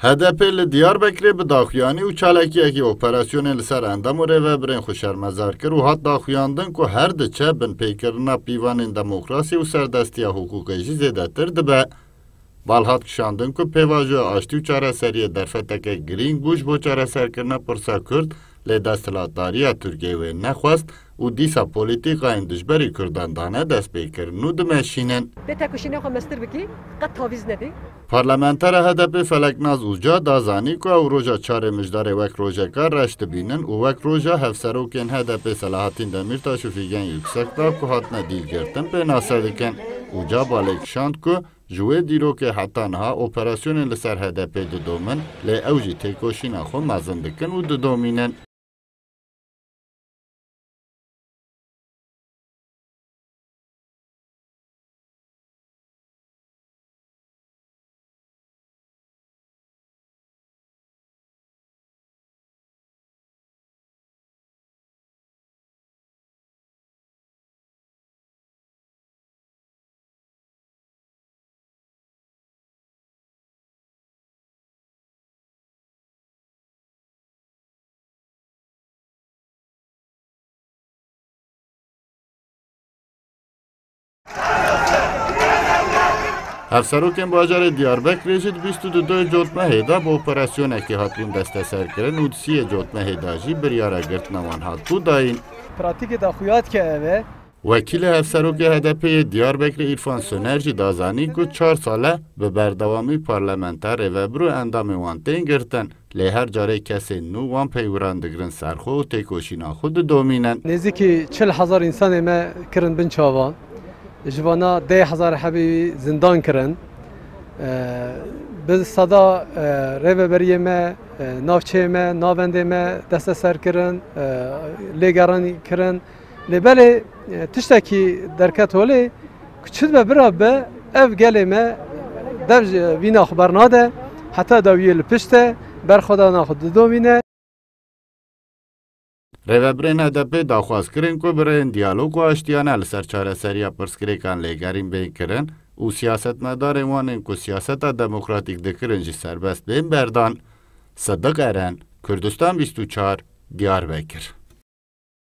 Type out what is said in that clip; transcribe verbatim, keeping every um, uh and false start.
H D P li Diyarbekirê bi daxuyanî û çalakiyekî operasyonên li ser endam û rêvebirên xwe şermezar kir û hat daxuyandin ku her diçe binpêkirina pîvanên demokrasî û serdestiya hiqûqê jî zêdetir dibe. Bal hat kişandin ku pêvajoya aştî û çareseriyê derfeteke girîng bû ji bo çareserkirina pirsa Kurd, lê desthilatdariya Tirkiyê wê nexwest û dîsa polîtîkayên dijberî Kurdan dane destpêkirin û dimeşînin. Bê tekoşînê xwe mestir bikî, qet tavîz nedî. Parlamentera H D P Feleknaz Uca da zanî ku ew roja çarê Mijdarê wek rojeka reş dibînin û wek roja hevserokên H D P Selahattin Demirtaş û Figen Yüksekdağ ku hatine dîlgirtin pênase dikin. Uca balê kişand ku ji wê dîrokê heta niha operasyonên li ser H D P didomin, lê ew jî têkoşîna xwe mezin dikin û didomînin. Hevserokên bajarê Diyarbekirê jî di bîst û dudoyê cotmehê de bi operasyonekê hatibûn desteserkirin û di siyê cotmehê de jî biryara girtina wan hatibû dayîn. Pratîkê daxuya dike ev e. Wekîlê Hevserokê H D P'ê yê Diyarbekirê Îrfan Soner jî da zanîn ku çar sal e bi berdewamî parlamenter, rêvebir û endamên wan tên girtin. Lê her carê kesên nû wan peywiran digirin ser xwe û têkoşîna xwe didomînin. Nêzîkî çil hezar însanê me kirin bin çavan. Ji vana deh hezar hebî zindan kirin. Ee, bi seda, e, rêveberiyê me, e, navçeyê me, navendê me desteser kirin, e, lêgeran kirin. Lê belê, e, tiştekî derket holê, ku çi dibe bira be, ev gelê me dev ji vîna xwe bernade, heta dawiyê li pişt e, berxwedana xwe didomîne. Rêvebirên H D P daxwaz kirin ku bi rêyên diyalog û aştiyane li ser çareseriya pirsgirêkan lêgerîn bên kirin û siyasetmedarên wan ên ku siyaseta demokratîk dikirin jî serbest bên berdan. Sidiq Eren, Kurdistan bîst û çar, Diyarbekir.